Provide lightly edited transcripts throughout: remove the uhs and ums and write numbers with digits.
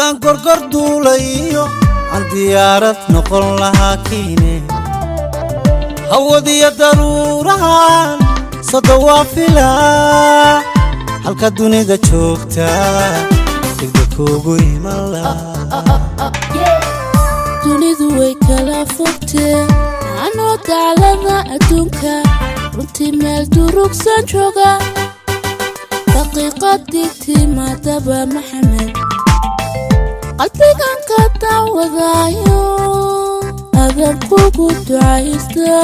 Haddaan gorgor duulayo, aan diyaarad noqon lahaa kiine. Hawadiyo daruurahan sodo waa filaa, halka dunida joogta degdeg kuugu iman lahaa. Dunidu way kala fogtee, anoo daclada adduunka runtii meel durugsan jooga, daqiiqadii timaadaba Maxamed qalbigan ka daawadaayo, adan kugu ducaysta.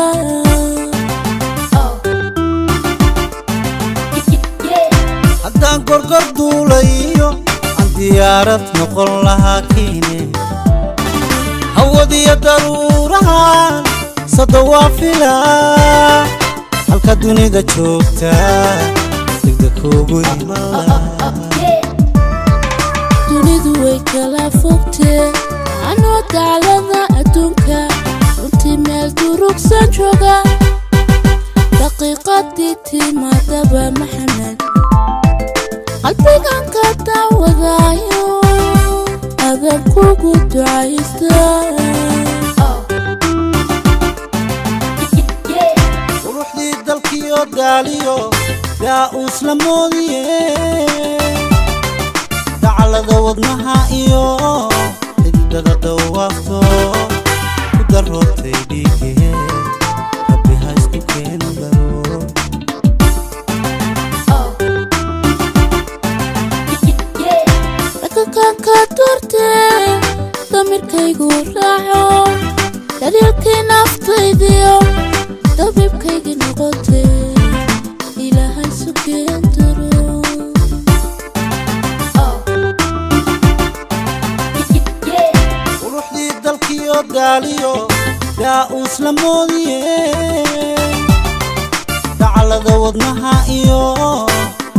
Haddaan gorgor duulayo, aan diyaarad noqon lahaa kiine. Hawadiyo daruurahan sodo waa filaa, halka dunida joogta degdeg kuugu iman lahaa. Dunidu way kala fogtee, anoo daclada adduunka runtii meel durugsan jooga, daqiiqadii timaadaba Maxamed qalbigan ka daawadaayo, adan kugu ducaysta. Quruxdii dalkiyo gaaliyo daa-uus la moodiye, dacalada wadnaha iyo xididada dawaafto ku daroortay dhiige, Rabbi ha isku keeno daro. Dhaqankan ka doortee damirkaygu raaco, daliilkii naftaydiyo dabiibkaygii noqotee, Ilaahay sukeen daro. Quruxdii dalkiyo gaaliyo daa-uus la moodiye, dacalada wadnaha iyo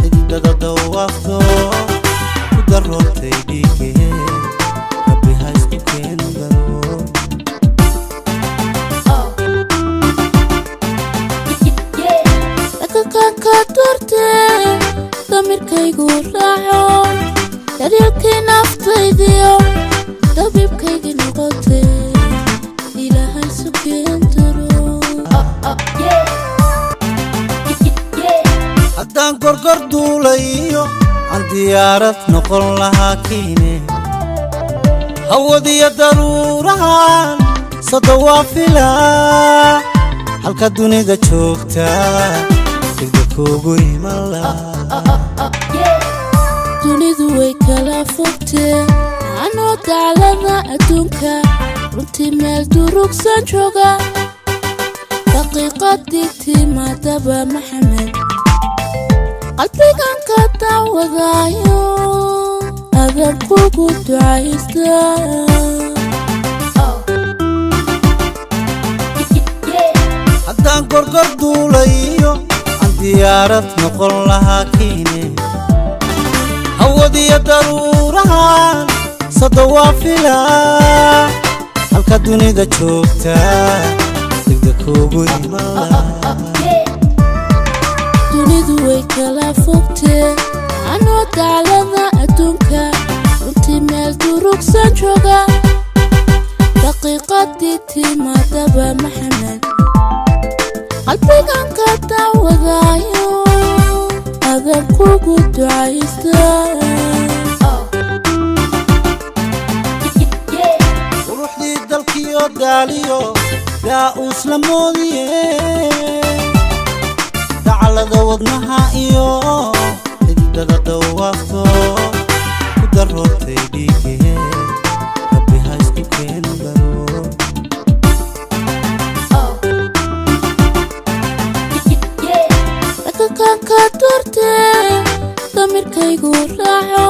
xididada dawaafto ku daroortay dhiige, Rabbi ha isku keeno daro. Dhaqankan ka doortee damirkaygu raaco, daliilkii naftaydiyo dabiibkaygii noqotee, Ilaahay sukeen daro. Haddaan gorgor duulayo, aan diyaarad noqon lahaa kiine. Hawadiyo daruurahan sodo waa filaa, halka dunida joogta degdeg kuugu iman lahaa. Dunidu way kala fogtee, anoo daclada adduunka runtii meel durugsan jooga, daqiiqadii timaadaba Maxamed qalbigan ka daawadaayo, adan kugu ducaysta. Haddaan gorgor duulayo, aan diyaarad noqon lahaa kiine. Hawadiyo daruurahan sodo waa filaa, halka dunida joogta degdeg kuugu iman lahaa. Dunidu way kala fogtee, anoo daclada adduunka runtii meel durugsan jooga, daqiiqadii timaadaba Maxamed qalbigan ka daawadaayo, adan kugu ducaysta. Quruxdii dalkiyo gaaliyo daa-uus la moodiye, dacalada wadnaha iyo xididada dawaafto ku daroortay dhiige, Rabbi ha isku keeno daro. Dhaqankan ka doortee damirkaygu raaco,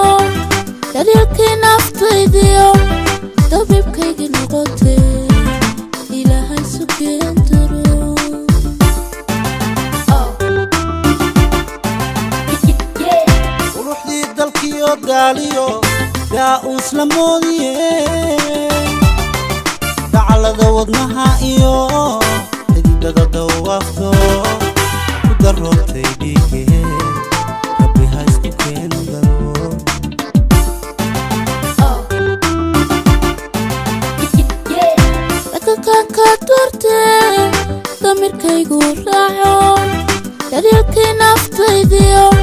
daliilkii naftaydiyo dabiibkaygii noqotee, Ilaahay sukeen daro. Quruxdii dalkiyo gaaliyo daa-uus la moodiye, dacalada wadnaha iyo xididada dawaafto ku daroortay dhiige, Rabbi ha isku keeno daro. Dareenkaygu raaco, daryeelkii naftaydiyo.